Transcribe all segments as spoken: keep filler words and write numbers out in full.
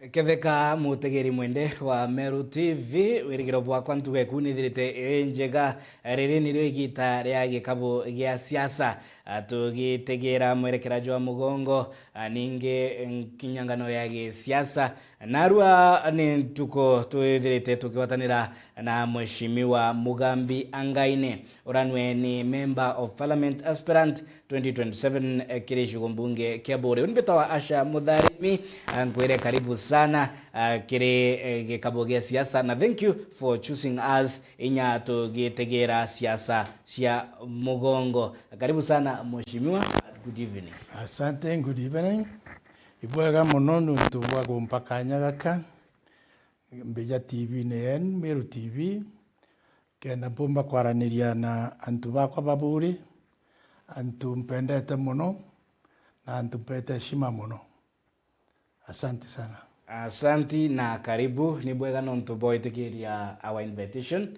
Ketheka mutegeri mwende wa Meru T V, wirigiro bwakwa ntugo eku nithirite iri njega. Riri nirio igita ria gikabu gia siasa, tugitegera mwerekera jwa mugongo, ningi nkinyangano ya gisiasa. Narua ni ntuko twithirite tukigwatanira na Mheshimiwa Mugambi Angaine, uranwe ni Member of Parliament aspirant twenty twenty-seven, eh, kiri gicigo mbunge kia Buuri. Uni mbitawa Asha Mutharimi, eh, nkwire karibu sana, eh, kiri, eh, gikabu gia siasa, na thank you for choosing us inya tugitegera siasa cia mugongo. Karibu sana mheshimiwa. Good evening. Asante, good evening. Ibwega muno nuntu bwa kumpa kanya gaka. Mbija T V-ini yenu, Meru T V, kenda mpumba kwaraniria na antu bakwa ba Buuri, antu mpendete muno, na antu mpete heshima muno. Asante sana. Asanti na karibu. Ni bwega nontu bwa gwitikiria our invitation.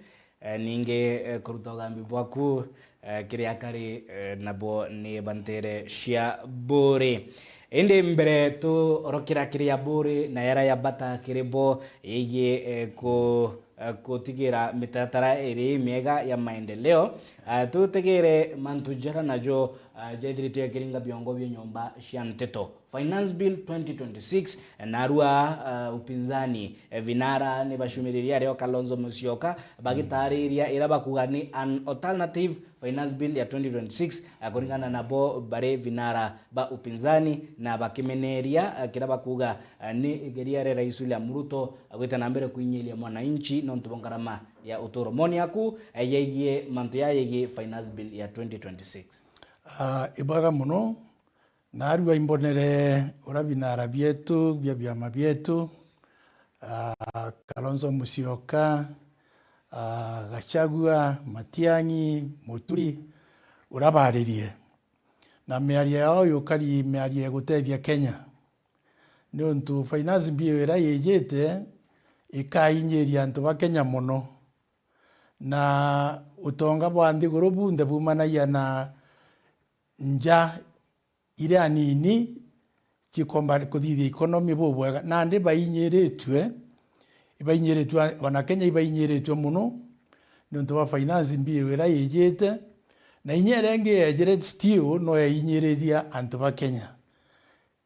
Eh, ningi, eh, kuruta ugambi bwaku, eh, kiria kari, eh, nabo ni bantere cia Buuri. Indi mbere tuorokera kiria Buuri na yara ya bata kiri bo yegii, eh, ku-, eh, kutigira mitaratara iri miega ya maendeleo, eh, tutegere mantu jara najo, eh, jethirite yakiringa biongo bia nyomba cia nteto. Finance Bill twenty twenty-six, narua, uh, upinzani, eh, vinara ni bacumiriria ario Kalonzo Musyoka bagitariria ira bakuga ni an alternative Finance Bill ya twenty twenty-six, eh, kuringana nabo bari vinara ba upinzani na bakimeneria, eh, kira bakuga, eh, ni igeria ria Rais William Ruto, eh, gwita na mbere kuinyiria mwananchi nontu bwa ngarama ya uturo. Moni yaku, eh, yegie mantu ya yegie Finance Bill ya twenty twenty-six? Ah, ibwega muno. Narua imbonere uria binara bietu bia biama bietu, ah, Kalonzo Musyoka, ah, Gachagua, Matiang'i, Muturi, uria baririe. Na miario yao yukari miario ya gutethia Kenya. Niuntu finance bill iria yijite ikainyiria antu ba Kenya mono. Na utonga bwa nthiguru bunthe bumanagia na nja iria nini cikomba kuthithia economy bubwega. Nandi bainyiritue, ibainyiritue, ona Kenya ibainyiritue mono niuntu bwa finance bill iria yijite, na inya iria ingi yejire still no yainyiriria antu ba Kenya.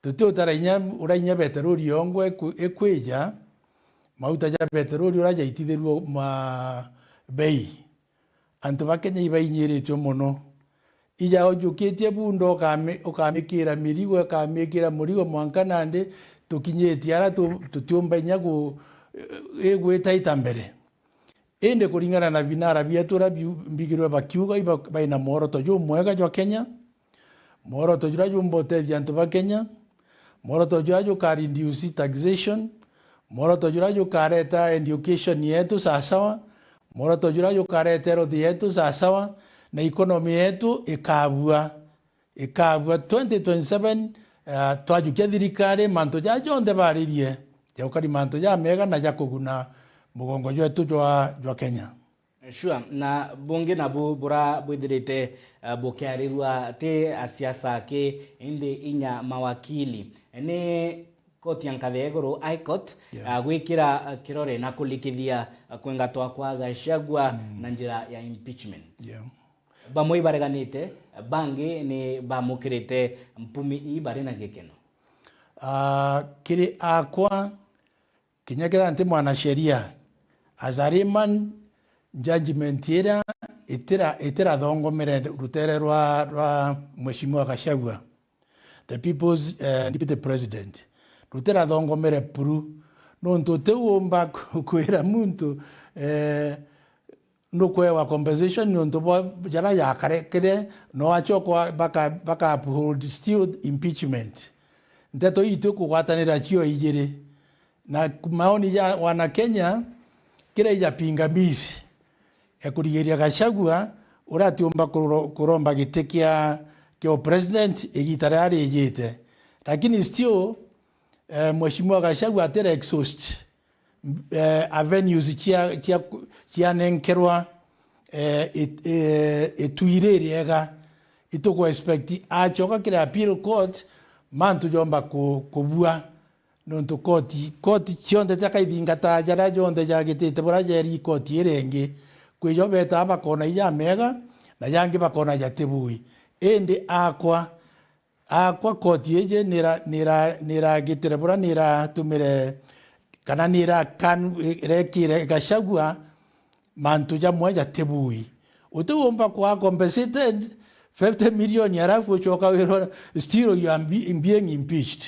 Tutiutara inya uria inya beterori yongwa iku-, ikwija, mauta ja beterori uria jaitithirue ma bei. Antu ba Kenya ibainyiritue mono. Ija ujukitie bunda ukami-, ukamikira mirigo, ukamikira murigo mwanka nandi tukinyitie ara tu-, tutiumba inya ku-, igwitaita mbere. Indi kuringana na binara bietu uria biu-, mbigirwe bakiuga, iba-, baina mworoto jumwega jwa Kenya, mworoto juria jumba utethia antu ba Kenya, mworoto juria juka reduce taxation, mworoto juria jukareta education yetu sawasawa, mworoto juria jukareta health yetu sawasawa, na economy yetu ikabua, ikabua twenty twenty-seven, eh, twajukia thirikari, mantu jaja jonthe baririe, jaukari mantu jamega na jakuguna mugongo jwetu jwa, jwa Kenya. Sure, na bungi nabu bura bwithirite, eh, bukiarirua ti asiasa aki, indi inya mawakili. Ni koti ya nkathe ya iguru, High Court, Yeah. ah, gwikira, ah, kirore na kulikithia, ah, kwengatwa kwa Gachagua Mm. na njira ya impeachment. Yeah. Bamwe ibareganite, bangi ni bamukirite mpumi ii bari na gikeno. Ah, kiri akwa, kinya kethira nti mwanasheria, as a layman, judgment iria itira-, itirathongomere rutere rwa, rwa Mheshimiwa Gachagua, the people's, eh, deputy president, rutirathongomere buru, nontu utiumba ku-, kwira muntu, eh, nukwewa compensation niuntu bwa jara jakarekire, no acio kwa-, baka-, baka uphold still impeachment. Nteto ii twikugwatanira cio ijiri. Na maoni ja wana Kenya, kiria ija pingamizi ya kurigiria Gachagua, uria atiumba kuro-, kuromba giti kia, kia upresident igita riria rijite. Lakini still, eh, Mheshimiwa Gachagua atira exhaust, eh, avenues cia, cia, cianenkerwa, eh, it-, eh, itu iri riega. Ituku expect acoka kiri appeal court, mantu jomba ku-, kubua. nontu koti, koti cionthe cia kaithingata jaria jonthe jagitite buria jeri koti iria ingi, kwi jo betaa bakona ijamega, na jangi bakona jatibui. Indi akwa, akwa koti iji nira-, nira-, niragitire buria niratumire, kana nirakan-, irekire Gachagua mantu jamwe jatibui. Utiumba kwa compensated fifty million, alafu ucoka wirwa still you are be-, being impeached.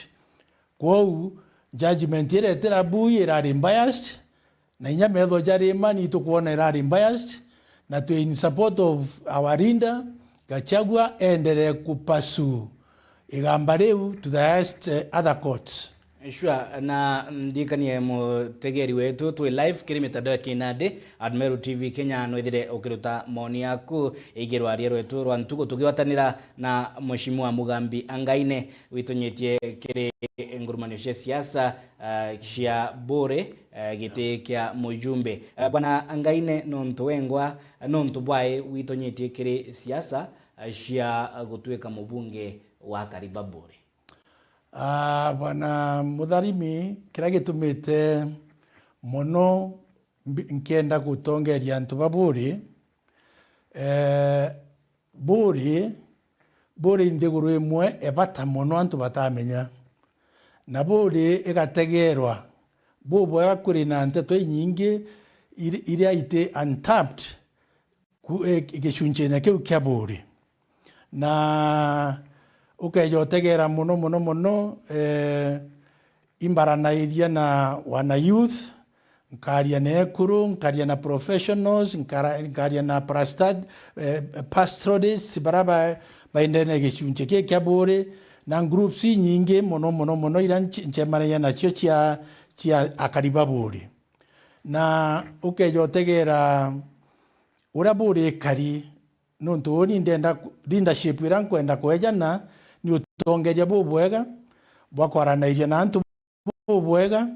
Kwou, judgment iria itira bui irari biased, na inya metho jari mani tukwona irari biased, na twi in support of our leader, Gachagua, endelee kupursue igamba riu to the highest, eh, other courts. Sure, na ndikanie mutegeri wetu twi live kiri mitandao ya kinandi at Meru T V Kenya, nwithire ukiruta maoni yaku igirwa ria rwetu rwa ntuku, tugigwatanira na Mheshimiwa Mugambi Angaine, witonyetie kiri ngurumanio cia siasa, ah, cia Buuri, eh, giti kia mujumbe. Eh, Bwana Angaine, nontu wengwa, nontu bwai witonyetie kiri siasa, eh, cia gutuika mubunge wa Kariba Buuri? Ah, Bwana Mutharimi, kiria gitumite mono mbi-, nkienda gutongeria antu ba Buuri, eh, Buuri, Buuri i nthiguru imwe e bata mono antu batamenya. Na Buuri igategerwa bubwega kuri na nteto inyingi iri-, iria iti untapped ku-, e, gicunchine kiu kia Buuri. Na ukeja utegera mono, mono, mono, eh, imbaranairia na wana youth, nkaria na ekuru, nkaria na professionals, nkara-, nkaria na parastat-, eh, pastoralists, bara ba-, baendene gicunchi ki kia Buuri, na groups inyingi mono, mono, mono, iria nche-, ncemanagia nacio cia, cia akari ba Buuri. Na ukeja utegera uria Buuri ikari, nontu uuni ndenda ku-, leadership iria nkwenda kwejana ni utongeria bubwega bwa kwaranairia na antu bubwega,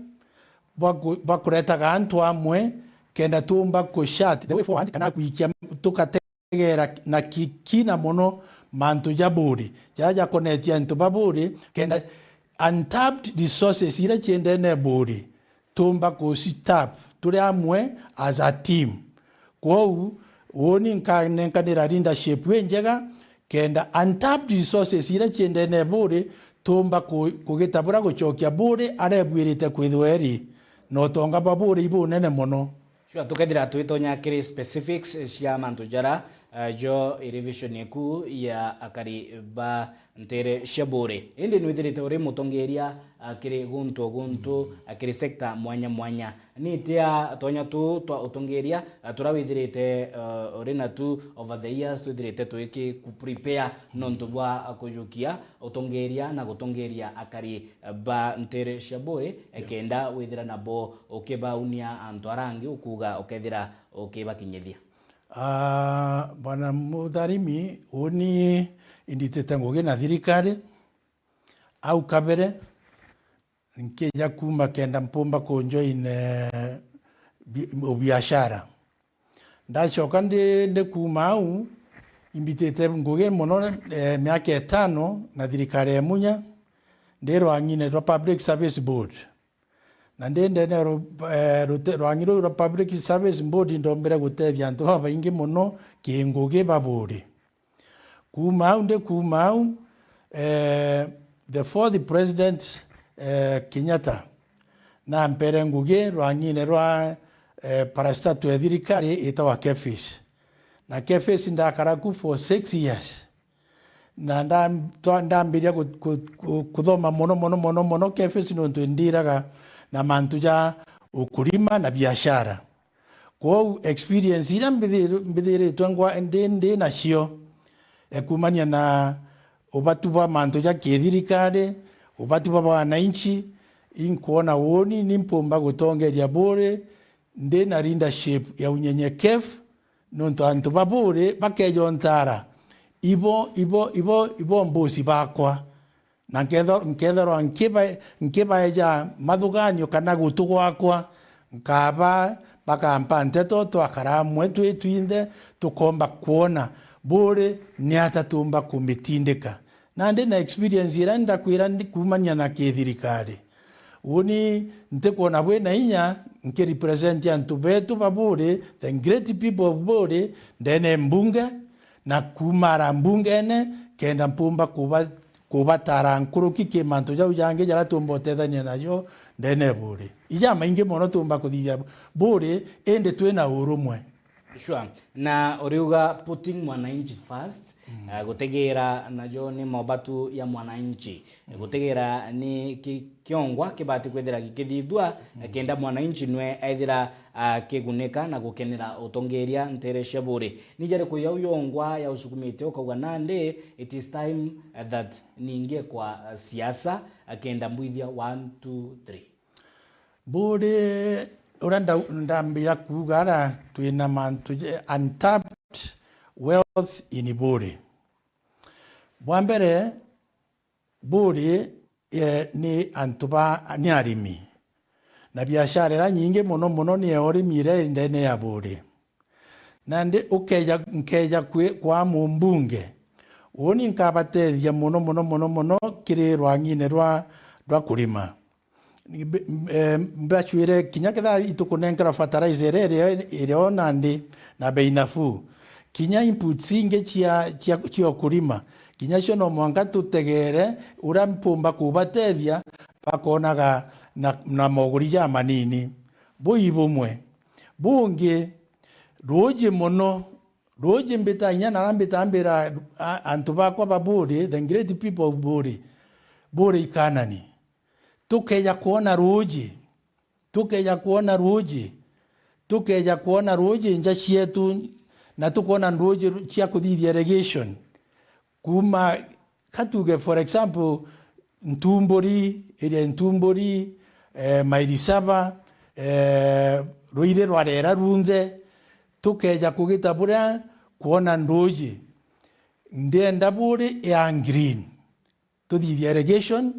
bwa ku-, bwa kuretaga antu amwe, kenda tuumba ku chart the way forward, kana kwikia, tukategera na ki-, kina mono mantu ja Buuri, jaria jakonetie antu ba Buuri, kenda untapped resources iria ciendene Buuri, tuumba kucitap turi amwe as a team. Kwou, uuni nkanenkanira leadership injega, kenda untapped resources iria ciendene Buuri, tuumba ku-, kugita buria gucokia Buuri aria ibuirite kwithirwa iri, na utonga bwa Buuri ibunene mono. Sure, tukethira twitonya kiri specifics cia mantu jara, eh, jo iri vision eku ya akari ba ntere cia Buuri. Indi nwithirite uri mutongeria, ah, kiri guntu o guntu, ah, kiri sector mwanya mwanya. Ni itia tonya tu twa utongeria, ah, turia withirite, ah, uri natu over the years, twithirite tuiki ku prepare nontu bwa, ah, kujukia utongeria na gutongeria akari, ah, ba ntere cia Buuri, eh, kenda withira nabo ukibaunia antu aria angi ukuuga ukethira ukibakinyithia. Ah, Bwana Mutharimi, uuni inditite ngugi na thirikari. Au kabere, nkija kuuma kenda mpumba ku join, eh, bi-, ubiashara. Ndacoka ndi, ndi kuuma au, imbitite ngugi mono, eh, miaka itano na thirikari ya Munya, ndi rwang'ine rwa Public Service Board. Na ndi ndene ru-, eh, rute-, rwang'i ruu rwa Public Service Board ndombire gutethia antu babaingi mono kingugi ba Buuri. Kuuma au, ndi kuuma au, eh, the fourth president, eh, Kenyatta, nampere ngugi rwang'ine rwa, eh, parastatue ya thirikari itagwa KEPHIS. Na KEPHIS ndakara ku for six years. Na nda-, twa-, ndambiria ku-, ku-, ku-, kuthoma mono, mono, mono, mono KEPHIS nontu indiraga na mantu ja ukulima na biashara. Kwou experience iria mbithiru-, mbithiritwe ngwa-, ndi, ndi nacio, e, kumania na ubatu bwa mantu ja kithirikari, ubatu bwa wananchi, inkwona uuni ni mpumba gutongeria Buuri, ndi na leadership ya unyenyekevu, nontu antu ba Buuri bakeja untara, ibo, ibo, ibo, ibo mbusi bakwa. Na nketho-, nkethirwa nkiba-, nkibaeja mathuganio kana gutu gwakwa, nkaba bakampa nteto, twakara amwe twi twinthe, tukomba kwona Buuri ni ata tuumba kumitindika. Nandi na experience iria ndakwira ndi kuumania na kithirikari. Uuni ntikwona bwina inya nkirepresent antu betu ba Buuri, the great people of Buuri, ndene mbunge, na kuuma ara mbungene, kenda mpumba kuba-, kubatara nkuruki ki mantu jau jangi jaria tuumba utethania najo ndene Buuri. Ijamaingi mono tuumba kuthithia Buuri, indi twina urumwe. Sure. Na uriuga putting mwananchi first, mm, eh, gutegeera najo ni mobatu ya mwananchi. Mm. Gutegeera ni ki-, kiongwa kibati kwithira gikithithua, mm, kenda mwananchi nwe aithira akigunika na gukenera utongeria ntere cia Buuri. Ni jariku jau yongwa ya usukumite ukauga nandi it is time, eh, that ningie kwa, eh, siasa, eh, kenda mbwithia one, two, three? Buuri, uria nda-, ndambia kuuga ara, twina mantu je-, untapped wealth in Buuri. Bwa mbere, Buuri, eh, ni antu ba, ni arimi. Na biashara iria nyingi mono mono ni ya urimi iria iri ndene ya Buuri. Nandi ukeja, nkeja kwi-, kwaa mumbunge, uuni nkabatethia mono, mono, mono, mono kiri rwang'ine rwa, rwa kurima. Mbe-, mbe-, mbacwire kinya kethira itukunenkerwa fertilizer iria, iria, iria o nandi na bei nafuu. Kinya inputs ingi cia, cia, cia ukurima, kinya cio no mwanka tutegeere uria mpumba kubatethia bakonaga na, na moguri jamanini. Buu i bumwe. Bungi, ruuji mono, ruuji mbita inya na mbita mbira a-, antu bakwa ba Buuri, the great people of Buuri, Buuri ikanani. Tukeja kwona ruuji, tukeja kwona ruuji, tukeja kwona ruuji nja cietu, na tukoona ruuji cia kuthithia irrigation. Kuuma, ka tuuge, for example, Ntumburi, iria Ntumburi, eh, Mairi Saba, eh, Ruiri rwa Rera runthe, tukeja kugita buria kwona nduuji. Ndienda Buuri ya green. Tuthithia irrigation,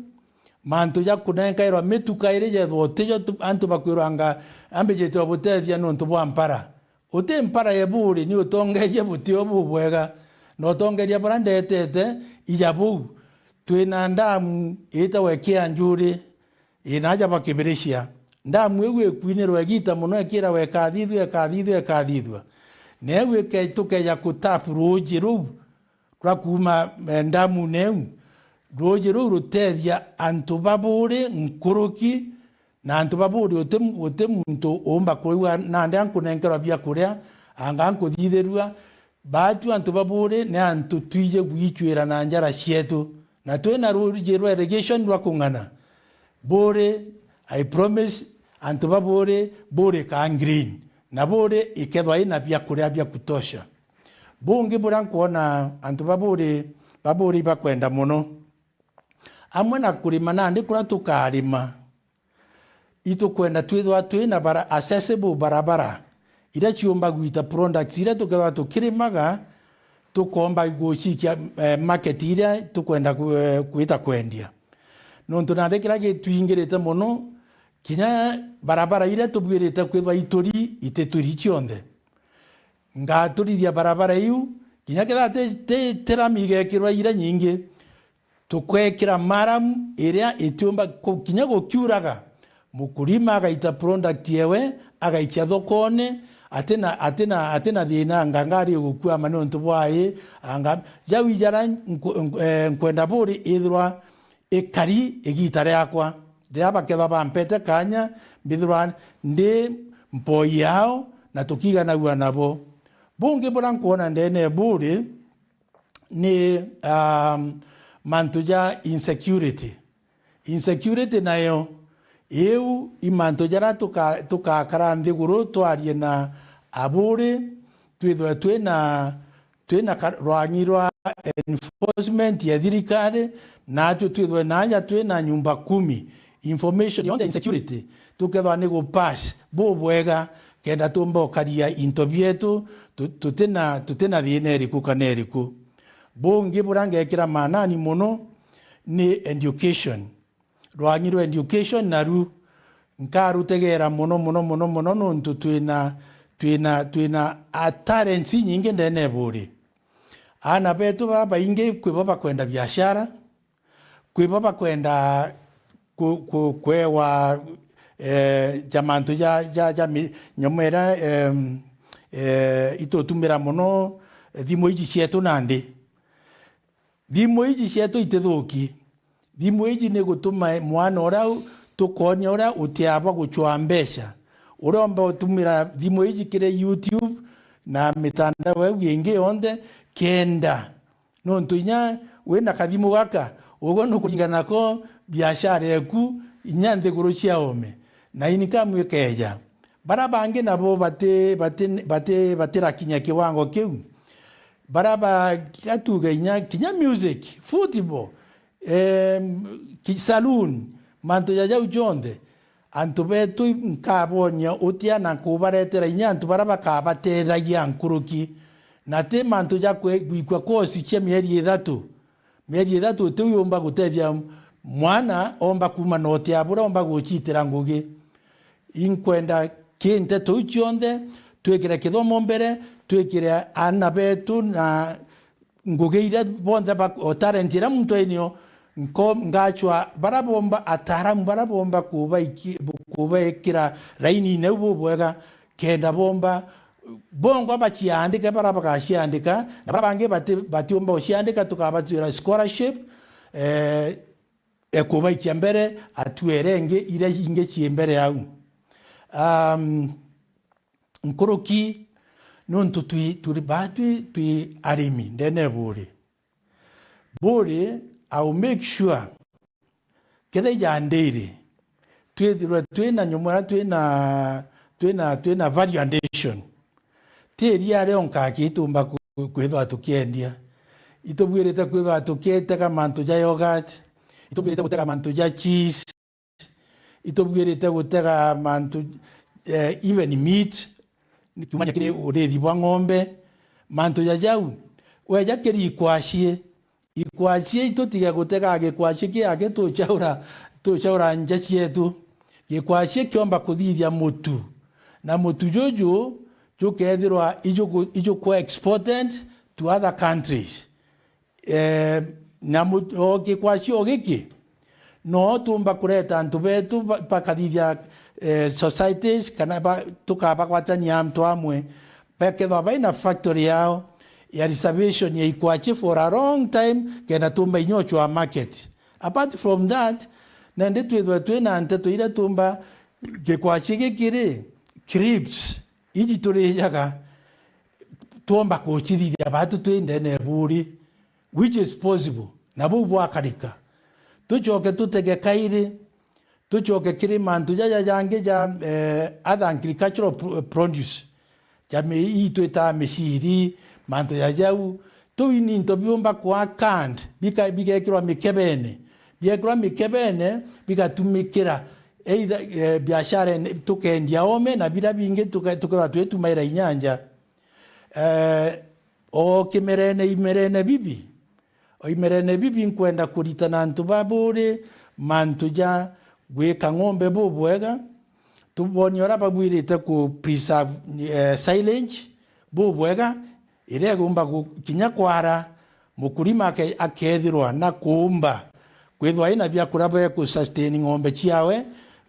mantu ja kunenkairwa mituka iri jethwa utijo tu-, antu bakwirwa anga ambijite o butethia nontu bwa mpara. Uti mpara ya Buuri ni utongeria butio bubwega, na utongeria buria ndetete ija buu. Twina ndamu itagwa Kianjuri, ina aja ba Kibiricia. Ndamu iu ikwinirwa igita mono, ikiragwa ikathithua, ikathithua, ikathithua. Na iu ike-, tukeja kutapu ruuji ruu rwa kuuma, eh, ndamune iu. Ruuji ruu rutethia antu ba Buuri nkuruki, na antu ba Buuri uti, uti muntu uumba kwigua nandi ankunenkerwa biakuria, anga ankuthithirua. Baatu antu ba Buuri ni antu twiji gwicuira na njara cietu, na twina ruuji rwa irrigation rwa kung'ana. Buuri, I promise, antu ba Buuri, Buuri ikaa green, na Buuri ikethwa ina biakuria bia kutosha. Bungi buria nkwona antu ba Buuri, ba Buuri ibakwenda mono, amwe na kurima nandi kuria tukarima, itukwenda twithwa twina bara-, accessible barabara iria ciumba gwita products iria tukethwa tukirimaga, tukomba gucikia, eh, market iria tukwenda ku-, eh, gwita kwendia. Nontu nandi kiria gitwingirite mono, kinya barabara iria tubwirite kwithwa ituri, itituri cionthe. Ngaturithia barabara iu, kinya kethira ti, ti, ti rami igekirwa iria nyingi, tukekira maramu iria itiumba ku-, kinya gukiuraga, mukurima agaita product yewe, agaikia thokone, atina, atina, atina thina, anga ngari igukwama niuntu bwa ii, anga jau ijara nku-, nku-, eh, nkwenda Buuri ithirwa ikari igita riakwa, riria bakethwa bampete kaanya, mbithirwa ndi mpoi yao na tukiganagua nabo. Bungi buria nkwona ndene ya Buuri ni, um, mantu ja insecurity. Insecurity nayo, iu i mantu jaria tuka-, tukakara nthiguru twarie na Abuuri, twithwe twina twina ka-, rwang'i rwa enforcement ya thirikari, natwe twithwe naaja twina nyumba kumi. Information yonthe, insecurity, tukethwa ni gupass bubwega, kenda tumba ukaria into bietu, tu-, tutina, tutina thina iriku kana iriku. Bungi buria ngekira maanani mono ni education. Rwang'i rwa education naru nkarutegeera mono, mono, mono, mono, nontu twina, twina, twina, a, talents inyingi ndene ya Buuri. Aana betu babaingi kwi bo bakwenda biashara, kwi bo bakwenda ku-, ku-, kwewa, eh, ja mantu ja, ja, ja mi-, nyomo iria, em, eh, itutumira mono thimu iji cietu nandi. Thimu iji cietu itithuki. Thimu iji ni gutuma mwana uria u-, tukonia uria utiabwa gucwaa mbeca. Uria umba utumira thimu iji kiri YouTube na mitandao iu ingi yonthe, kenda. Nontu inya wina kathimu gaka, ugwe nukuringana nako biashara eku inya nthiguru cia oome. Na income ikeeja. Baria bangi nabo bati-, bati-, bati-, batirakinya kiwango kiu. Baria ba-, atuge inya kinya music, football, em, ki-, saloon, mantu ja jau jonthe, antu betu nkabonia utia na nkubaretera inya antu baria bakabatethagia nkuruki. Na ti mantu ja kwe-, gwikua course cia mieri ithatu. Mieri ithatu uti uyumba gutethia mwana omba kuuma na utia buria omba gucitira ngugi. Inkwenda ki nteto iu cionthe, twikire kithomo mbere, twikire aana betu na ngugi iria bonthe ba, o talent iria muntu ainio, nko-, ngacwa baria bomba, ataaramu baria bomba kubaikia-, kubaikira rainine iu bubwega, kenda bomba, bongwa baciandike baria bagaciandika, na baria bangi bati-, batiumba guciandika, tukabatwira scholarship, eh, ekubaikia mbere, atwere ingi iria ingi cii mbere au. Um, nkuruki, nontu twi, turi baatwi twi arimi ndene ya buuri. Buuri, I will make sure, kethira ijandiri, twithirwe twina nyumo iria twina, twina, twina value addition. Ti iria rionka akitumba ku-, kwithirwa tukiendia. Itubwirite kwithirwa tukitega mantu ja yogurt, itubwirite gutega mantu ja cheese, itubwirite gutega mantu, eh, even meat, ni kumania kiri urithi bwa ng'ombe, mantu ja jau. Weja kiri ikwacie, ikwacie itutige gutega gikwacie kiake tucaura, tucaura nja cietu. Gikwacie kiomba kuthithia mutu, na mutu juju jukethirwa ijuku-, ijukwa exported to other countries. Eh, na mu-, o gikwacio giki, no tumba kureta antu betu ba-, bakathithia, eh, societies, kana ba-, tukabagwatania antu amwe, bakethwa baina factory yao ya reservation ya ikwaci for a long time, kenda tumba inya ucwa market. Apart from that, nandi twithwe twina nteto iria tumba gikwaci giki ri, crisps, iji turijaga, twomba kucithithia baatu twi ndene ya buuri, which is possible, na buu bwakarika. Tucoke tutege kairi, tucoke kiri mantu jaja jangi ja, eh, other agricultural pro-, produce, ja mi-, ii twitaga miciri, mantu ja jau. Tuu ni into biumba kwa canned, bika-, bigekirwa mikebene. Biekirwa mikebene, bigatumikira either, eh, biashara ene, tukendia oome, na biria bingi tuke-, tukethirwa twitumaira inya nja. Eh, o kimerene, imerene bibi, o imerene bibi nkwenda kuritana antu ba buuri mantu ja gwika ng'ombe bubwega, tubonie uria babwirite ku preserve, eh, silage bubwega, iria igumba gu-, kinya kwara, mukurima ake-, akethirwa na kuumba kwithwa ina biakuria bia ku sustain ng'ombe ciawe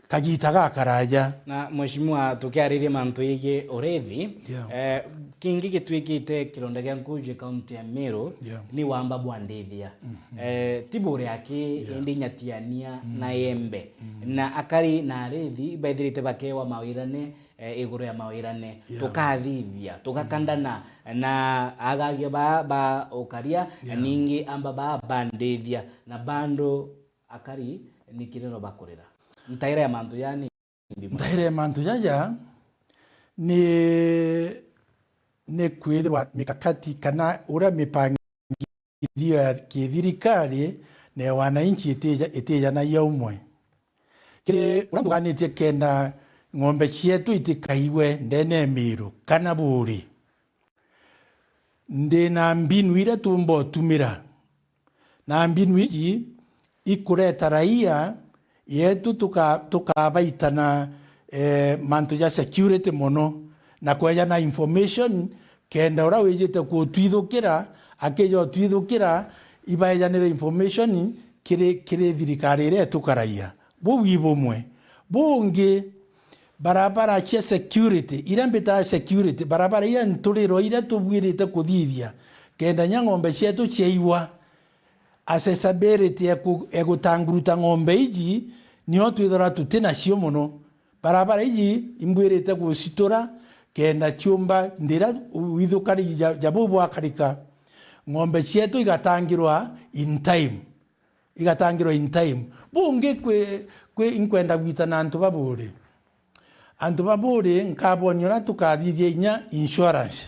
kagita gakaraja. Na Mheshimiwa, tukiariria mantu yegii urithi, yeah, eh, kingi gitwikite kironda gia nkuji kaunti ya Meru, yeah, ni wamba bwa ndithia. Mhm. Eh, ti buuri aki, yeah, indi nyatiania, mm, na yembe. Mm. Na akari na arithi bethirite bakewa mawirane, eh, iguru ya mawirane, yeah, tukathithia, tugakandana, mm, na agagia ba, ba ukaria, yeah, ningi amba ba bandithia, na bando akari ni kiriro bakurira. Ntaira ya mantu yani. Ntaira ya mantu jaja ni, ni kwithirwa mikakati kana uria mipangilio ya kithirikari na ya wananchi itija-, itijanagia umwe. Kiri uria mbuganitie kenda ng'ombe cietu itikaigwe ndene ya miiru kana buuri, ndi na mbinu iria tumba utumira, na mbinu iji ikureta raia yetu tuka-, tukabaita na, eh, mantu ja security mono, na kweja na information, kenda uria wijite kutwithukira, akija utwithukira, ibaejanire information kiri, kiri thirikari iria itukaragia. Buu i bumwe. Bungi, barabara cia security, iria mbitaa security, barabara iria nturiro iria tubwirite kuthithia, kenda nya ng'ombe cietu ciaigwa. Accessibility ya ku-, ya gutanguruta ng'ombe iji, nio twithirwa tuti nacio mono. Barabara iji imbwirite gucitura, kenda ciumba ndira withukari ja, ja buu bwakarika, ng'ombe cietu igatangirwa in time. Igatangirwa in time. Bungi kwi, kwi, inkwenda gwita na antu ba Buuri. Antu ba Buuri nkaboonia uria tukathithia inya insurance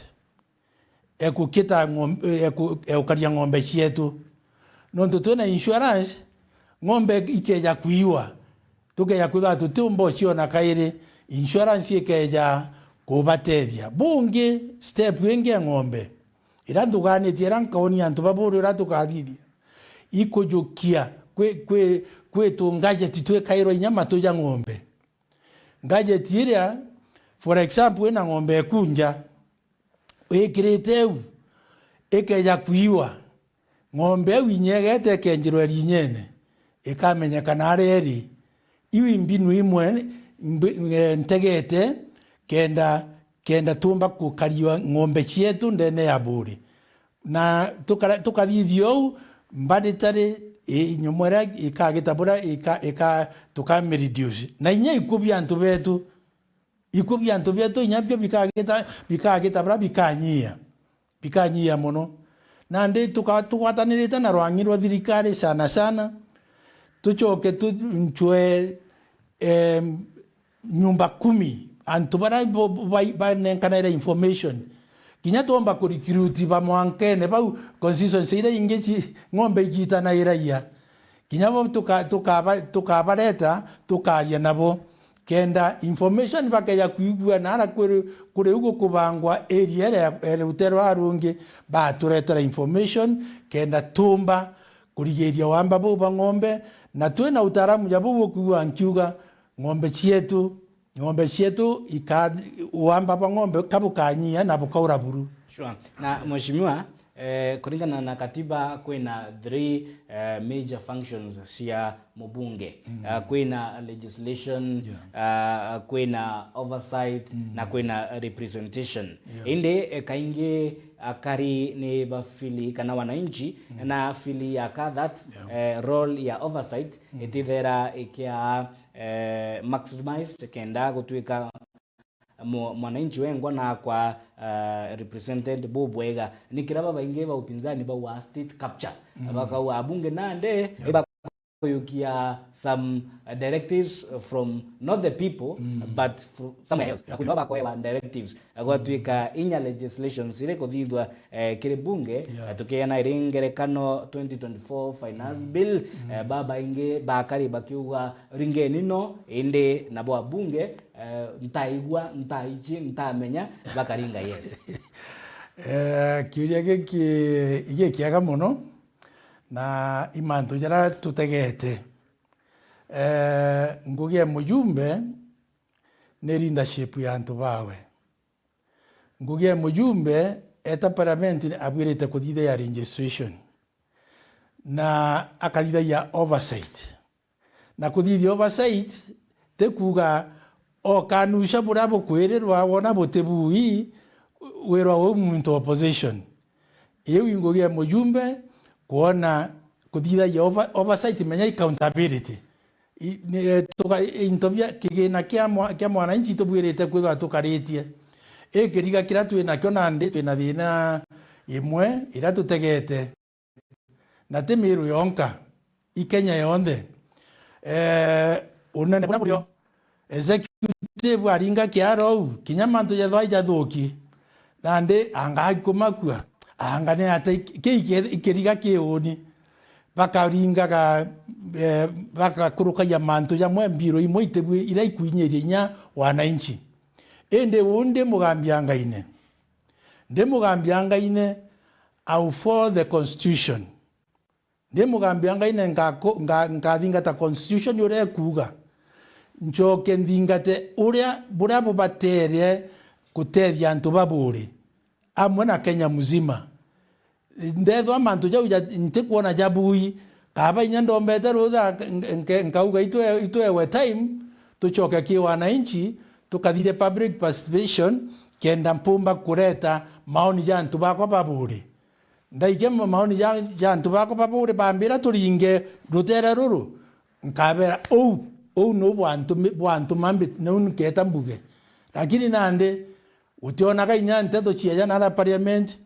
ya gukita ng'om-, ya ku-, ya gukaria ng'ombe cietu. Nontu twina insurance, ng'ombe ikeja kwiwa, tukeja kwithirwa tutiumba uciona kairi, insurance ikeja kubatethia. Bungi, step ingi ya ng'ombe, iria nthuganitie, iria nkoonia antu ba Buuri uria tukathithia, ikujukia kwi, kwi, kwi tu gadget twikairwa inya matu ja ng'ombe. Gadget iria, for example, wina ng'ombe eku nja, wikirite au, ikeja kwiwa, ng'ombe au inya igeta ikenjirwa irinyene, ikamenyekana aria iri. Iu i mbinu imwe mbi-, eh, ntegete kenda, kenda tuumba gukaria ng'ombe cietu ndene ya Buuri. Na tukara-, tukathithia uu, mbari tari, i-, nyomwe iria ikagita buria ika-, ika-, tukamiriduce. Na inya ikuo bia antu betu, ikuo bia antu betu inya bio bikagita, bikagita buria bikanyia, bikanyia mono. Nandi tuka-, tugwatanirite na rwang'i rwa thirikari sana sana, tucoke tuncwe, em, nyumba kumi, antu baria bo-, bai-, banenkanaira information. Kinya twomba ku recruit ba mwankene bau constituency iria ingi ci-, ng'ombe igiitanairagia. Kinya bo tuka-, tukaba-, tukabareta, tukaria nabo. Kenda information bakeja kwigua nara kuri, kuri ugu kubangwa area iria ya, ya rutere rwa rungi, baturetera information, kenda tumba kurigiria wamba buu bwa ng'ombe, na twina utaaramu ja buu bukwigua nkiuga, ng'ombe cietu, ng'ombe cietu ika-, wamba bwa ng'ombe ka bukanyia na bukaura buru. Sure. Na mheshimiwa, eh, kuringana na katiba kwina three, eh, major functions cia mubunge. Mm. Ah, kwina legislation, yeah, ah, kwina oversight, mm, na kwina representation. Yeah. Indi, eh, kaingi akari ni bafili kana wananchi, mm, na fili ya ka that, yeah, eh, role ya oversight, mm, itithera ikia, eh, maximized kenda gutwika mu-, mwananchi wengwa nakwa, eh, represented bubwega. Ni kira babaingi ba upinzani bauga state capture. Mm. Bakauga abunge nande, yeah, iba kuyukia some, uh, directives from not the people, mm, but fro-, somewhere else. Na kwina bakoewa directives. Gwatwika inya legislations iri kuthithwa, eh, kiri bunge, yeah, na tukiana iri ngerekano twenty twenty-four finance, mm, bill, mm, eh, babaingi bakari bakiuga, "Ringeni no," indi nabo abunge, eh, ntaigua, ntaichi, ntamenya, bakaringa yes. Eh, kiuria giki gikiega mono, na i mantu jaria tutegete. Eh, ngugi ya mujumbe ni leadership ya antu bawe. Ngugi ya mujumbe eta parliament abwirite kuthithia ya registration, na akathithia ya oversight. Na kuthithia oversight ti kuuga okanusha buria bukwirirwa wona buti bui, wirwa uu muntu opposition. Iu i ngugi ya mujumbe kwona kuthithagia over-, oversight, menya accountability. I-, ni, eh, tuka-, into bia kigina kia mwa-, kia mwananchi tubwirite kwithirwa tukaritie. I kiriga kiria twi nakio nandi twina thina imwe iria tutegete. Na ti Meru yonka, i Kenya yonthe. Eh, unene buria burio, executive aringa kiaro au, kinya mantu jethwa ijathuki, nandi anga akumakua, anga ni ata iki-, ki-, iki-, ikiriga ki uni? Bakaringaga, eh, bagakurukagia mantu jamwe, mbiro imwe itibwi iria ikwinyiria inya wananchi. Indi uu ndi mugambi angaine. Ndi mugambi angaine, I will follow the constitution. Ndi mugambi angaine, ngaku-, nga-, nkathingata constitution uria ikuuga. Ncoke nthingate uria, buria bubatere gutethia antu ba Buuri, amwe na Kenya mzima. Ndethwa mantu jau ja-, ntikwona jabui, Kaba inya ndombete rutha, nk-, nk-, nkauga itwe-, itwewe time, tucoke ki wananchi, tukathire public participation, kenda mpumba kureta maoni ja antu bakwa baburi. Ndaikia ma-, maoni ja, ja antu bakwa baburi, bambira turinge rutere ruru, nkabera, "Uu, uu nu bwantu mi-, bwantuma mbi-, nu nketa mbuge." Lakini nandi, utionaga inya nteto cieja nara parliament,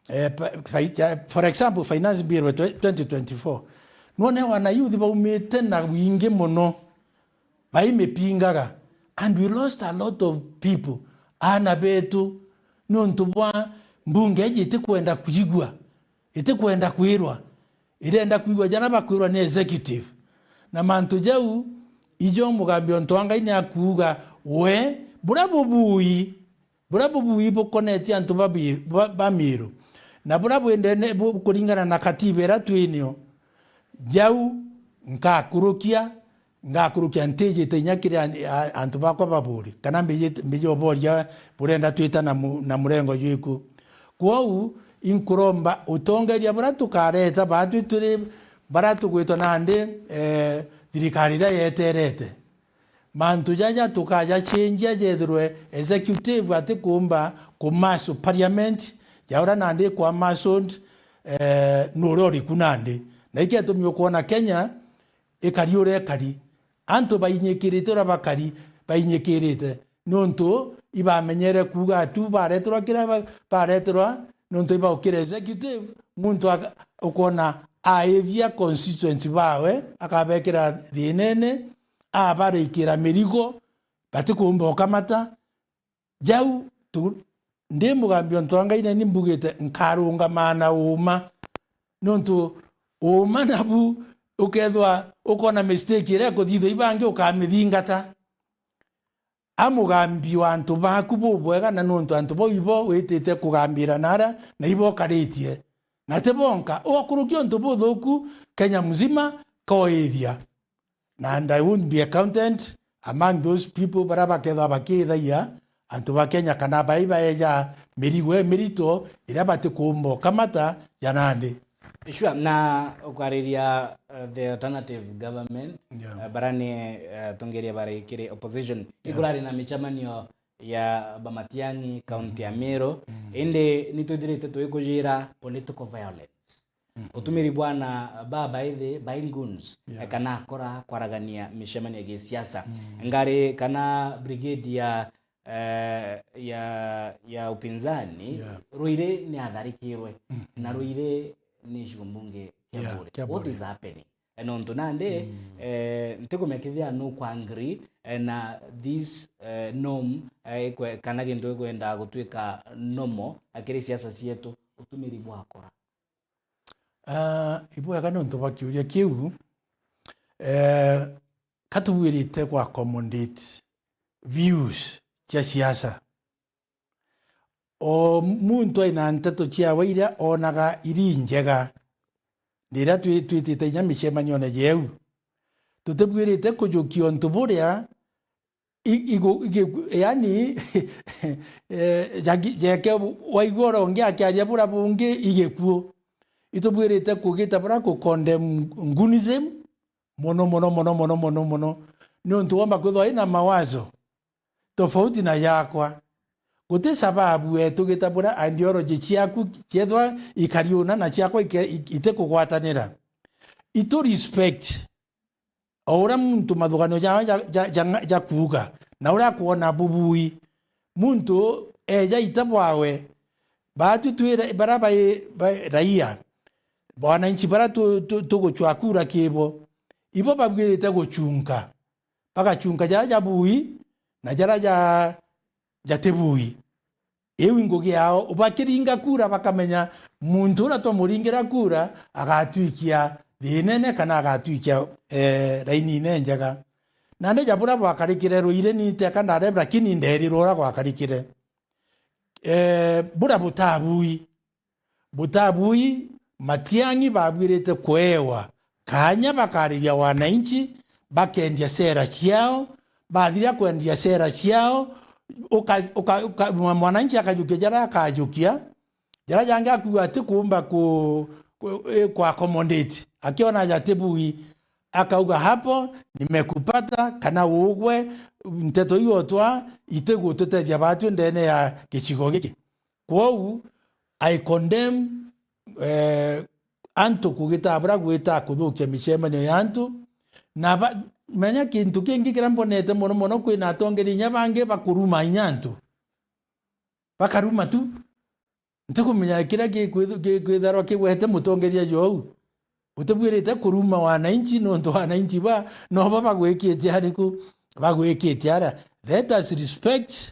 eh, pa-, fi-, ja-, for example, finance bill twe-, twenty twenty-four. Nwone wana youth baumite na wingi mono, baimipingaga. And we lost a lot of people, aana betu, niuntu bwa mbunge iji itikwenda kwigua, itikwenda kwirwa, irenda kwigua jara bakwirwa ni executive. Na mantu jau, ijo mugambi untu wa Ngai ni akuuga, we, buria bubui, buria bubui bukonetie antu ba bi-, ba, ba Miru, na buria bwendene bu-, bukuringana na katiba iria twinio, jau nkakurukia, ngakurukia ntijite inya kiri an-, a-, antu bakwa baburi, kana mbiji-, mbiji uboria burenda twita na mu-, na murengo jwiku. Kwou, inkuromba utongeria buria tukareta, baatwi turi baria tugwitwa nandi, eh, thirikari iria yeterete. Mantu jaja tukajacenjia jethirwe executive atikuumba kumaso parliament, ja uria nandi kwa masoed, eh, nuria uriku nandi. Na iketumi ukwona Kenya ikari uria ikari. Antu bainyikirite uria bakari, bainyikirite. Niuntu ibamenyere kuuga atu bareterwa kiria ba-, bareterwa, niuntu ibaukira executive, muntu aka-, ukwona aithia constituency bawe, akabekira thinene, abarikira mirigo, batikuumba ukamata. Jau tu, ndi mugambi untu wa Ngai, nani mbugite nkarungama na uuma, niuntu uuma nabu ukethwa ukona mistake iria ikuthithua ibangi ukamithingata. A mugambi wa antu baku bubwega, na niuntu antu bau ibo witite kugambira nara, na ibo ukaritie. Na ti bonka, ugakurukia untu buthuku Kenya mzima koithia. Na and I won't be accounted among those people baria bakethwa bakiithagia antu ba Kenya, kana bai baeja mirigo imirito iria batikuumba ukamata ja nandi. Sure, na ukwariria, uh, the alternative government, yeah, uh, baria ni, uh, atongeria bari kiri opposition. Yeah. Ikurari na micemanio ya Bamatiang'i, kaunti ya Meru. Mm. Indi ni twithirite tuikujira political violence. Mm. Utumiri bwa aana babaithi, bai goons, yeah, kana akora kwaragania micemanio ya gisiasa. Mm. Ngari kana brigade ya, eh, ya, ya upinzani, yeah, Ruiri ni atharikirwe. Mm. Na Ruiri ni gicigo mbunge kia, yeah, Buuri. Kia What Buuri is happening? Eh, nontu nandi, mm, eh, ntikumenya kethira nuku agree, eh, na this, eh, norm, eh, ikwe-, kana gintu gikwenda gutwika normal, eh, kiri siasa cietu, utumiri bwa akora. Ah, ibwega nontu bwa kiuria kiu. Eh, ka tubwirite ku accommodate views cia siasa. O muntu aina nteto ciawe iria onaga iri njega, riria twi-, twitite inya micemanione jeu. Tutibwirite kujukia untu buria i-, igu-, igiku-, yani, eh, jagi-, jeke waigua uria ungi akiaria buria bungi igikuo. Itubwirite kugita buria ku condemn goonism mono, mono, mono, niuntu womba kwithwa ina mawazo tofauti na yakwa. Guti sababu wetu gita buria ideology ciaku ciethwa ikari una na ciakwa ike-, ik-, itikugwatanira. Itu respect o uria muntu mathuganio jawe ja, ja, ja, ja kuuga, na uria akwona bubui. Muntu eja ita bwawe, baatu twire, baria bai, bai raia, wananchi baria tu, tu, tugucwa kura kibo, ibo babwirite gucunka. Bagacunka jaria ja bui, na jaria ja, jati bui. Iu i ngugi yao. Bakiringa kura bakamenya muntu uria twamuringira kura agatwikia thiinene kana agatwikia, eh, rainine njega. Nandi ja buria bwakarikire Ruiri ni teka ndareba, lakini nderirwe uria gwakarikire. Eh, buria butabui. Butabui, Matiang'i babwirite kuewa kaanya bakariria wananchi, bakendia sera ciao, bathiria kwendia sera ciao, uka-, uka-, uka-, mwa-, mwananchi akajukia jaria akajukia, jaria jangi akuuga ati kuumba ku-, ku-, eh, ku accommodate, Akiona aja ti bui, akauga, "Hapo nimekupata," kana ugwe, nteto iu otwa itigututethia batwi ndene ya gicigo giki. Kwou, I condemn, eh, antu kugita bura gwita kuthukia micemanio ya antu. Na ba-, menya kintu kingi kiria mbonete mono mono, kwina atongeria inya bangi bakuruma inya antu. Bakaruma tu. Ntikumenya kiria gikwithu-, gi-, gikwitharwa kigwete mutongeria jou. Utibwirite kuruma wananchi, nontu wananchi ba, nobo bagwikite ariku, bagwikite aria. Let us respect,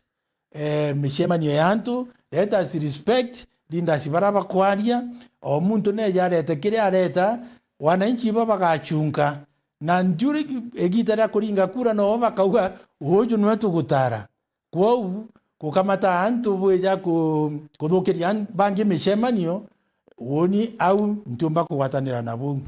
eh, micemanio ya antu, let us respect leaders baria bakwaria. O muntu neja arete kiria areta, wananchi bo bagachunka. Na njuri igita ria kuringa kura, nobo bakauga, "Uju niwe tugutara." Kwou, gukamata antu bwija ku-, kuthukiria an-, bangi micemanio, uuni au ntiumba kugwatanira na buu.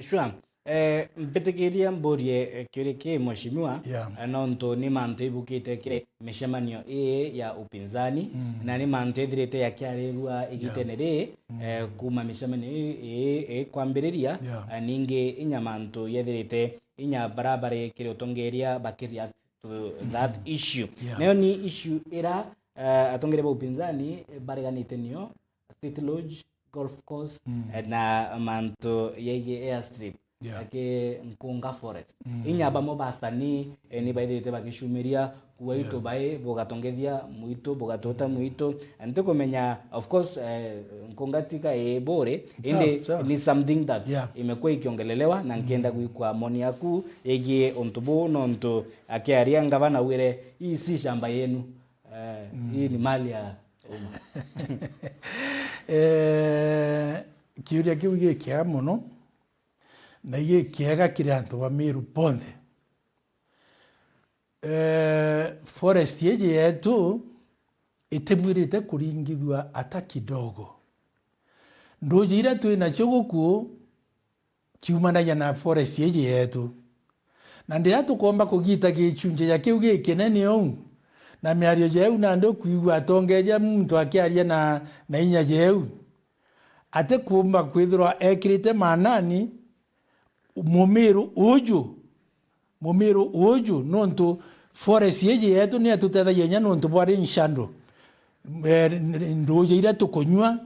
Sure. Eh, mbitikiria mburie, eh, kiuria ki, Mheshimiwa, Yeah. eh, nontu ni mantu ibukite kiri micemanio ii ya upinzani, Mm. na ni mantu ethirite yakiarirua igitene Yeah. ri, Mm. eh, kuma micemanio ii, ii, ii kwambiriria, Yeah. eh, ningi inya mantu yethirite inya bara bari kiri utongeria bakireact to that issue. Yeah. Nayo ni issue ira, eh, atongeria ba upinzani bareganite nio, State Lodge, golf course, Mm. eh, na mantu yegie airstrip, Yeah. aki Nkunga Forest. Mm. Inya bamwe basani, eh, ni baithirite bagicumiria kuwa itu Yeah. bai, bugatongethia mwitu, bugatuta mwitu. Ntikumenya, of course, eh, Nkunga tika i bure, Sawa, indi sawa. ni something that Yeah. imekuwa ikiongelelewa, na nkienda Mm. gwikwa moni yaku yegie untu buu, nontu akiaria ngavana augire, "Hii si shamba yenu, eh, Mm. hii ni mali ya umma." Eh, kiuria kiu gikiega mono, na igikiega kiri antu ba Meru bonthe. Eh, forest iji yetu itibwirite kuringithua ata kidogo. Nduji iria twi nacio guku ciumanagia na forest iji yetu. Na ndiria tukomba kugita gicunji ja kiu gikinene uu, na miario jeu nandi ukwigua atongeria muntu akiaria na, na inya jeu, atikumba kwithirwa ekirite maanani mumiru uju, mumiru uju, nontu forest iji yetu ni atutethagia inya nontu bwa rain shadow. Eh, nduja iria tukunyua,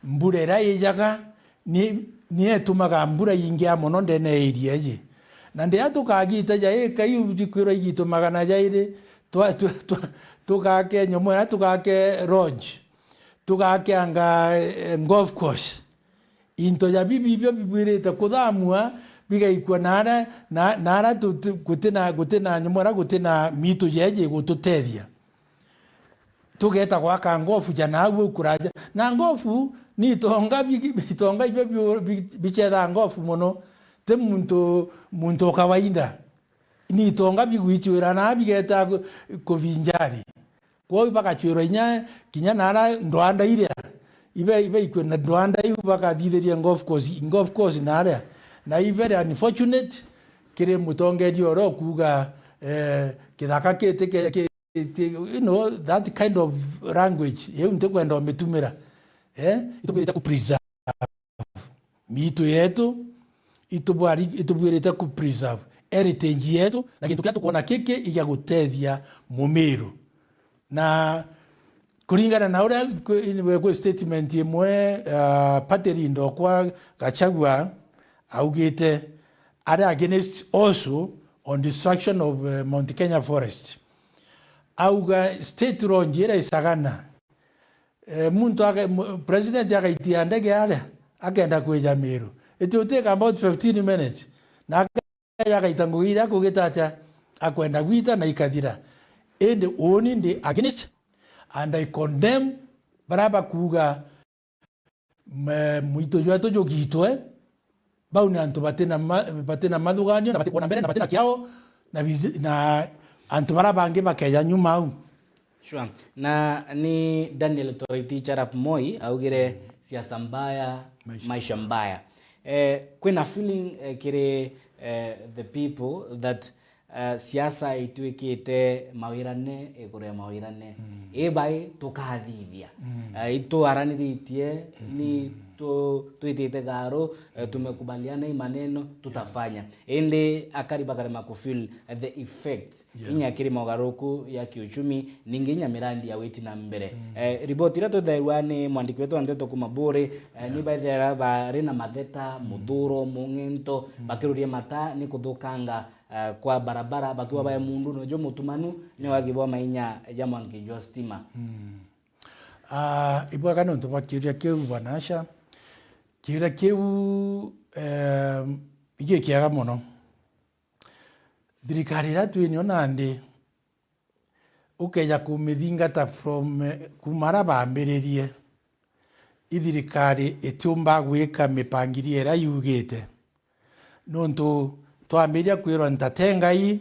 mbura iria ijaga, ni, ni etumaga mbura ingia mono ndene ya iria iji. Na ndiria tukagita ja ika iu jikwirwa igitu magana jairi, twa-, twa-, twa-, tugake nyomo iria, tugake lodge, tugakeanga, eh, golf course. Into ja bibi ibio bibwirite kuthamua, bigaikua naara, na, naara tu-, tu-, gutina, gutina nyomo iria, gutina mitu jeji gututethia. Tugeeta gwaka ngofu ja nau au kuraja. Na ngofu ni itonga bi-, itonga ibio bi-, bi-, bicethaa ngofu mono. Ti muntu, muntu o kawaida. Ni itonga bigwicuira na bigeeta ku-, kuvinjari. Kwou bagacwirwa inya kinya naara ndwanda iria. Ibe, ibe ikwenda ndwanda iu bakathithiria golf course, golf course naria. Na i very unfortunate kiri mutongeria uria ukuuga, eh, kithaka kiti ke-, ki-, ki-, you know, that kind of language, iu ntikwenda umitumira. Eh, itubwirite ku preserve miitu yetu, itubwari-, itubwirite ku preserve heritage yetu, na gintu kiria tukwona kiki igia gutethia mumiru. Na kuringana na uria kwi, kwi statement imwe, ah, party leader okwa Gachagua augite, ari against also on destruction of, eh, Mount Kenya forest. Auga state lodge iria i Sagana, eh, muntu ake-, mu-, president agaitia ndege aria, akenda kwija Meru. It will take about fifteen minutes. Na ake-, agaita ngugi iria akugita atia, akwenda gwita na ikathira. Indi uuni ndi against and I condemn baria bakuuga me-, mwitu jwetu jugitwe, bau ni antu batina ma-, batina mathuganio, na batikwona mbere, na batina kiao, na bizi-, na antu baria bangi bakeja nyuma au. Sure. Na ni Daniel Toroitich arap Moi augire, "Siasa mbaya, maisha mbaya." Eh, kwina feeling, eh, kiri, eh, the people that, eh, siasa itwikite mawirane iguru ya mawirane. Mm. Ibai tukathithia. Mm. Eh, itwaraniritie ni tu-, twitite garu, eh, tumekubaliana hii maneno, tutafanya. Indi akari bakarema ku feel, eh, the effect. Yeah. Inya kiri mogaruruku ya kiuchumi, ningi inya mirandi ya witi na mbere. Mm. Eh, riboti iria twithairwa ni mwandiki wetu wa nteto kuma Buuri, eh, yeah, ni baithira bari na matheta, mm, muthuro, mung'ento, mm, bakiruria mata ni kuthukanga, eh, kwa barabara, bakiwa, mm, bae mundu nojo mutumanu, ni, yeah, wagibwa mainya ja mwanki jwa stima. Mm. Ah, ibwega nontu bwa kiuria kiu, Bwana Asha. Kiuria kiu, eh, igikiega mono. Thirikari iria twinio nandi, ukeja kumithingata from, eh, kuma aria bambiririe, i thirikari itiumba gwika mipangirie iria yugite. Nontu twambiria kwirwa, "Ntatenga ii,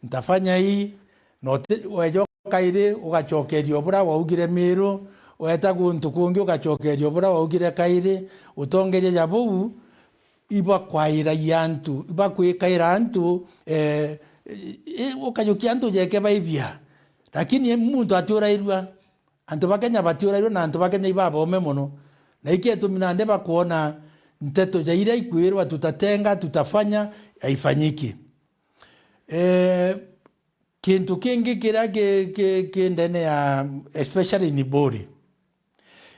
ntafanya ii," na uti-, weja kairi ugacokeria o buria waugire Miru, weta guntu kungi ugacokeria o buria waugire kairi. Utongeria ja buu, ibakwairagia antu, ibakwikaira antu, eh, i-, i-, ukajukia antu jeke baibia. Lakini muntu atiurairua. Antu ba Kenya batiurairua na antu ba Kenya ibabome mono. Na iki itumi nandi bakwona nteto ja iria ikwirwa, "Tutatenga, tutafanya," haifanyiki. Eh, kintu kingi kiria ki, ki, ki ndene ya, especially ni Buuri,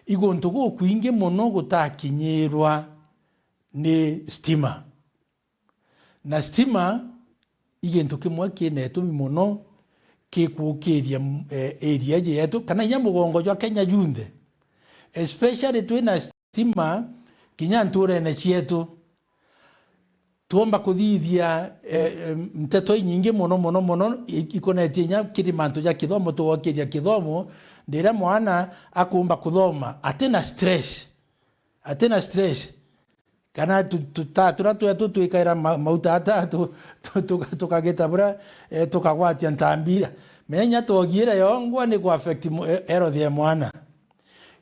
i guntu gukwingi mono gutakinyirwa ni stima. Na stima i gintu kimwe kina itumi mono kikuukiria, eh, area iji yetu, kana inya mugongo jwa Kenya junthe. Especially twina stima kinya nturene cietu. Twomba kuthithia, eh, eh, nteto inyingi mono, mono, mono, i-, ikonetie inya kiri mantu ja kithomo, tugokiria kithomo, ndiria mwana akumba kuthoma, atina stress. Atina stress. Kana tu-, tu-, ta turia twetu twikaira ma-, mauta ata, tu-, tu-, tu-, tukagita buria, eh, tukagwatia ntambira. Menya twogiire yongwa ni ku affect mu-, eh, health ya mwana.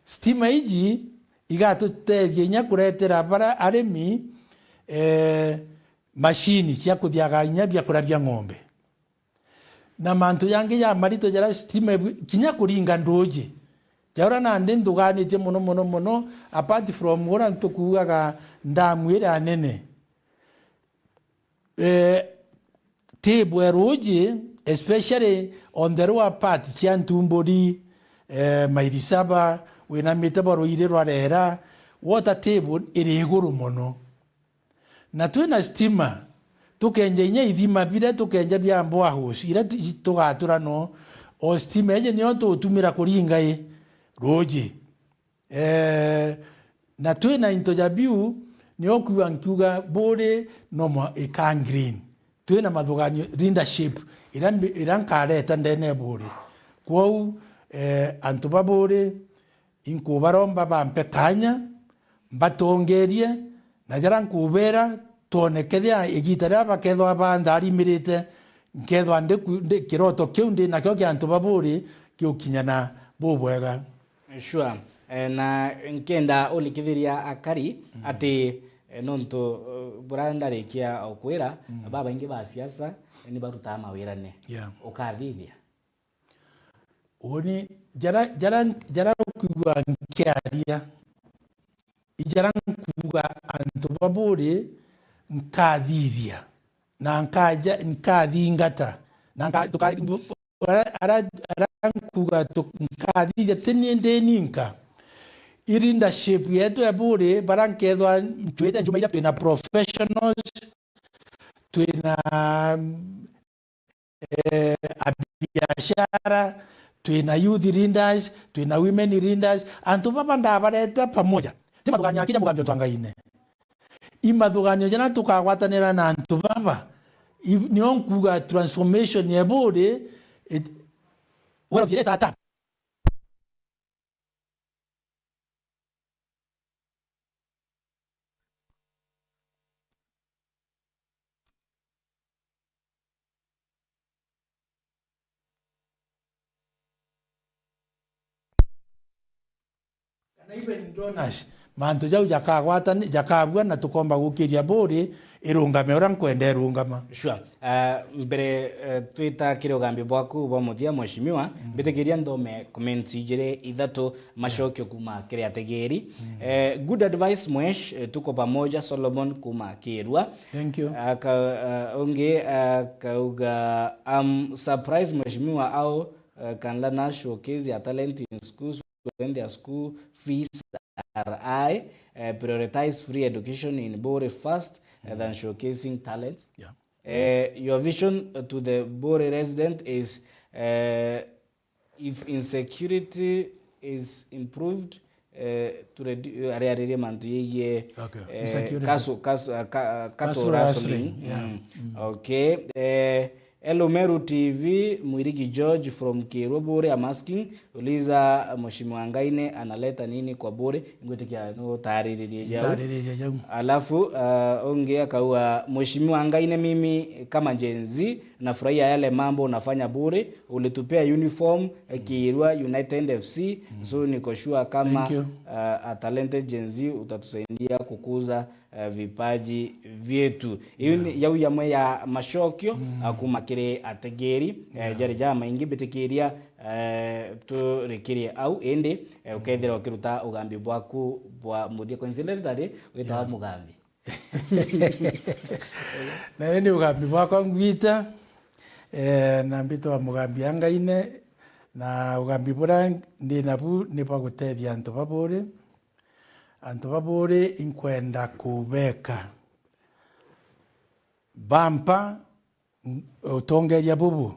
Stima iji igatutethia inya kuretera bara arimi, eh, machine cia kuthiaga inya biakuria bia ng'ombe. Na mantu jangi jamarito jaria stima ibu-, kinya kuringa nduuji. Jaura nandi nthuganitie mono, mono, mono, apart from uria tukuugaga ndamu iria nene. Eh, table ya ruuji, especially on the lower part cia Ntumburi, eh, Mairi Saba, winamite bwa ruiri rwa Rera, water table iri iguru mono. Na twina stima, tukenja inya ithima biria tukenja bia boreholes, iria tu-, tugatura no, o stima iji nio tutumira kuringa i ruuji. Eh, na twina into ja biu, nio kwigua nkiuga Buuri no mwa-, ika green. Twina mathuganio, leadership, iria mbi-, iria nkareta ndene ya Buuri. Kwou, eh, antu ba Buuri, inkubaromba bampe kaanya, mbatongerie, na jaria nkubeera, twone kethira igiita riria bakethwa bantharimirite, nkethwa ndi ku-, ndi, kiroto kiu ndi nakio kia antu ba Buuri kiukinyana bubwega. Sure. Eh, na nkenda ulikithiria akari, mm, ati, eh, nontu, eh, buria ndarikia o kwira, mm, babaingi ba siasa, eh, ni barutaa mawirane. Yeah. Ukathithia? Uuni, jaria, jaria, jaria ukwigua nkiaria, i jaria nkuuga antu ba Buuri nkathithia, na nkaja, nkathingata, na nka-, tuka-, aria, aria, aria nkuuga tu-, nkathithia, ti ni ndi ninka. I leadership yetu ya Buuri, baria nkethwa ntwite njuma iria twina professionals, twina eh, abiashara, twina youth leaders, twina women leaders, antu baba ndabareta pamoja. Ti mathuganio ya kinya mugambi untu wa Ngai-ini. I mathuganio jaria tukagwatanira na antu baba, i-, nio nkuuga transformation ya Buuri, it-, wealth ireta ata? Kana even donors, mantu jau jakagwatani-, jakabua na tukomba gukiria Buuri irungame uria nkwenda irungama. Sure. Ah, mbere, eh, twita kiri ugambi bwaku bwa muthia, Mheshimiwa, mbitikiria nthome comments ijiri ithatu macokio kuma kiri ategeri. Eh, good advice, Mwesh, eh, tuko pamoja, Solomon kuma Kirua. Thank you. Aka-, ah, ungi akauga, "I'm surprised, Mheshimiwa, how, uh, can learners showcase their talent in schools when their school fees are high? Uh, prioritize free education in Buuri first, uh, than showcasing talent." Yeah. Uh, your vision to the Buuri resident is, uh, if insecurity is improved, eh, to redu-, eh, ari aririe mantu yegie, Okay. eh, Insecurity. Castle, Castle, uh, ca-, uh, cattle Castle rustling. rustling, yeah. Mm. Okay. Eh, Hello Meru T V, Mwirigi George from Kirua Buuri, I'm asking, uliza, uh, Mheshimiwa Ngaine analeta nini kwa Buuri? Ngwitikia no tariririe jau. Ndariririe jau. Alafu, uh, ungi akauga, "Mheshimiwa Ngaine, mimi kama Gen Z, nafurahia yale mambo unafanya Buuri, ulitupea uniform, eh, Kirua United F C, so niko sure kama, Thank you. Uh, a talented Gen Z utatusaidia kukuza, uh, vipaji vyetu." Iu ni yau yamwe ya macokio, uh, kuma kiri ategeri, eh, jari jamaingi. Mbitikiria, eh, turikirie au, indi, eh, ukethira ukiruta ugambi bwaku bwa muthia. Coincidentally, witawa mugambi. Na ni ugambi bwakwa ngwita, eh, na mbitwa Mugambi Angaine, na ugambi buria ndi nabu ni bwa gutethia antu ba Buuri. Antu ba Buuri inkwenda kubeka bampa utongeria bubu.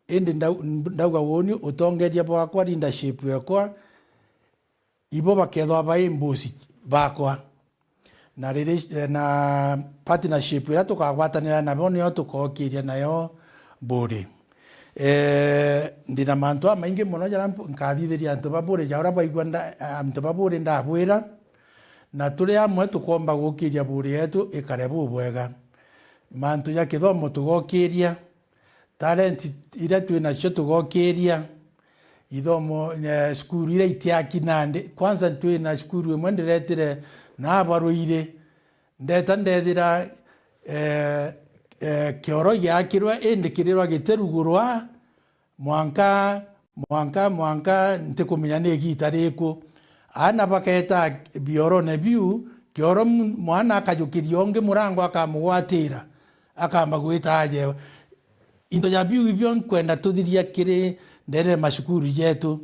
Indi ndau-, ndauga uuni, utongeria bwakwa, leadership yakwa, ibo bakethwa bai mbusi bakwa. Na riri, eh, na partnership iria tukagwatanira nabo niyo tukokiria nayo Buuri. Eh, ndina mantu amaingi mono jaria mp-, nkathithiria antu ba Buuri, ja uria baigua nda-, antu ba Buuri ndabwira, na turi amwe tukomba gukiria Buuri yetu ikare bubwega. Mantu ja kithomo tugokiria, talent iria twi nacio tugokiria, ithomo, eh, cukuru iria itiaki nandi. Kwanza twi na cukuru imwe ndiretire na Abaruiri, ndeta ndethira, eh, eh, kioro giakirwe, indi kirirwa gitirugurwa, mwanka, mwanka, mwanka ntikumenya ni igiita riku. Aana bakeeta biorone biu, kioro mu-, mwana akajukiria ungi murango akamugwatira, akamba gwita aje. Into ja biu ibio nkwenda tuthiria kiri ndene macukuru jetu.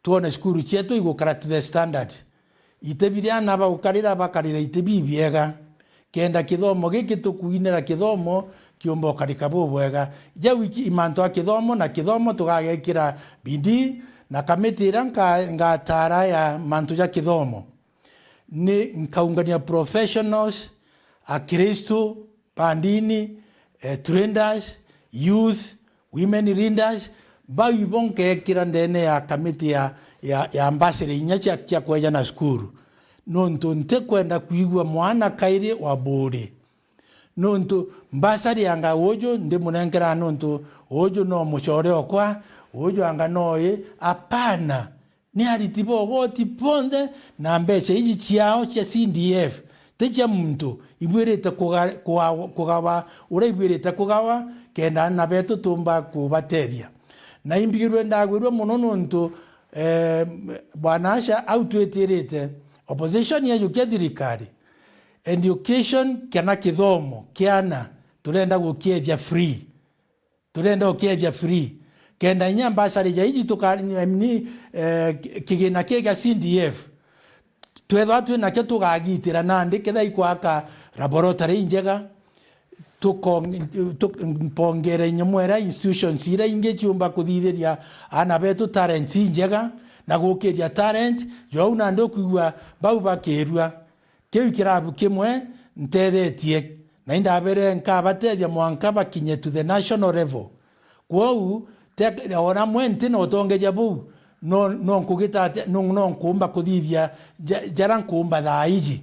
Twone cukuru cietu igukara to the standard. Iti biria aana baukarira, bakarira iti bibiega. Kenda kithomo giki tukuinira kithomo kiumba ukarika bubwega. Jau iki imantu a kithomo na kithomo tugagekira bidii, na kamiti iria nka-, ngatara ya mantu ja kithomo. Ni nkaungania professionals, Akristu, ba ndini, eh, traders, youth, women leaders, bau ibo nkekira ndene ya kamiti ya, ya, ya ambassador inya cia, cia kwejana cukuru. Nontu ntikwenda kwigua mwana kairi wa Buuri. Nontu mbasari anga uju ndimunenkera nontu uju no mucore okwa, uju anga no i, apana. Ni ariti ba ugoti bonthe na mbeca iji ciao cia C D F, ti cia muntu, ibwirite kuga-, kuga-, kugawa uria ibwirite kugawa, kenda aana betu tumba kubatethia. Na imbigirwe ndagwirue mono nontu, eh, Bwana Asha au twitirite opposition yajukia thirikari, education kana kithomo kiana turenda gukiethia free. Turenda ukiethia free. Kenda inya mbasari ja iji tuka-, ni, eh, ki-, kigina kia C D F. Twethwa twi nakio tugagitira nandi ketha ikwaka laboratory injega, tukong-, tu-, mpongere nyomwera institutions iria ingi ciumba kuthithiria aana betu talents injega na gukiria talent, jou nandi ukwigua bau bakirua. Kiu kirabu kimwe ntethetie, na indabere nkabatethia mwanka bakinye to the national level. Kwou, te-, ona mwe nti na utongeria buu, no, no nkugita atia, no, no nkuumba kuthithia ja-, jaria nkuumba thaa iji.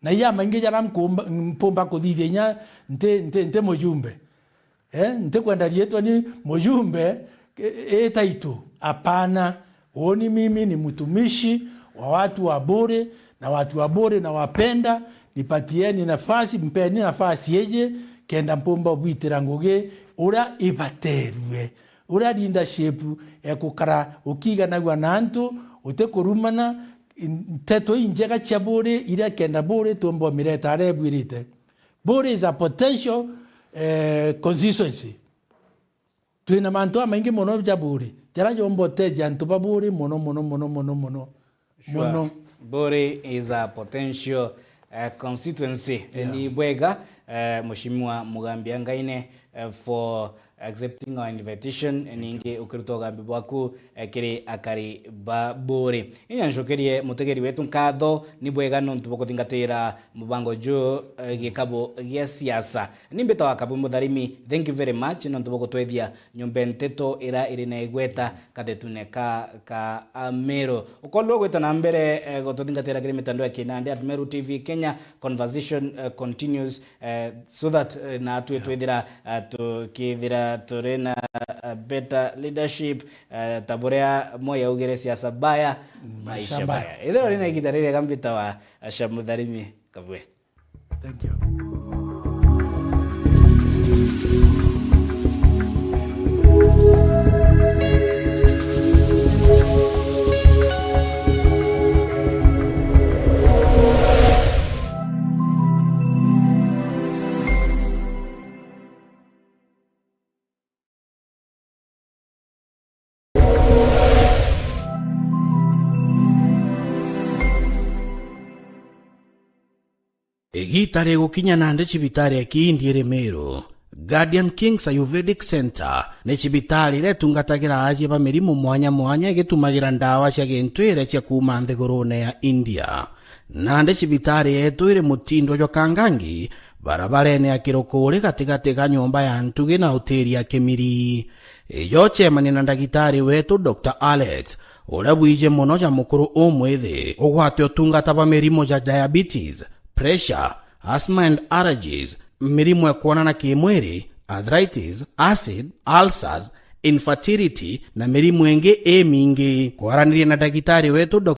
Na iya maingi jaria nkuumba, mpumba kuthithia inya nti, nti, nti mujumbe. Eh, ntikwenda riitwa ni mujumbe, i, i title. Hapana. Uuni mimi ni mtumishi wa watu wa Buuri, Na watu wa Buuri nawapenda, nipatieni nafasi, mpeni nafasi iji, kenda mpumba bwitira ngugi uria ibaterue. Uria leadership ekukara ukiganagua na antu, utikurumana, nteto injega cia Buuri iria kenda Buuri tumba umireta aria ibwirite. Buuri is a potential, eh, constituency. Twina mantu amaingi mono ja Buuri, jaria jomba uteethia antu ba Buuri mono, mono, mono, mono, mono. Sure. Mono. Buuri is a potential, eh, constituency. Yeah. Ni bwega, eh, Mheshimiwa Mugambi Angaine, eh, for accepting our invitation, ningi ukiruta ugambi bwaku, eh, kiri akari ba Buuri. Inya ncokerie mutegeri wetu nkatho, ni bwega nontu bwa kuthingatira mubango juu, eh, gikabu gia siasa. Ni mbitawa Kabu Mutharimi, thank you very much nontu bwa gutwethia nyomba nteto ira iri na igweta kathetune ka, ka Ameru. Ukorwo gwita na mbere, eh, gututhingatira kiri mitandao ya kinandi at Meru T V Kenya, conversation, eh, continues, eh, so that, eh, natwi twithira, eh, tukithira turi na, eh, better leadership, eh, ta buria Moi augire, siasa mbaya, maisha mbaya. Ithira uri na igiita ririega mbitawa, eh, Kabu Mutharimi Kabwe. Thank you. Igiita rigukinya nandi cibitari ya Kiindi iri Meru. Guardian Kings Ayurvedic Centre ni cibitari iria itungatagira aajia ba mirimu mwanya mwanya igitumagira ndawa cia gintwire cia kuuma nthigurune ya India. Nandi cibitari yeetu iri mutindo jwa Kangangi, barabarene ya Kirukuri, gatigati ga nyomba ya ntugi na hoteli ya Kimiri. Ijo cemania na ndagitari wetu, Doctor Alex, uria bwiji mono ja mukuru umwithi, ugwate utungata bwa mirimu ja diabetes, pressure, asthma and allergies, mirimu ya kwonana kimwiri, arthritis, acid, ulcers, infertility, na mirimu ingi imingi. Kwaraniria na ndagitari wetu, Doctor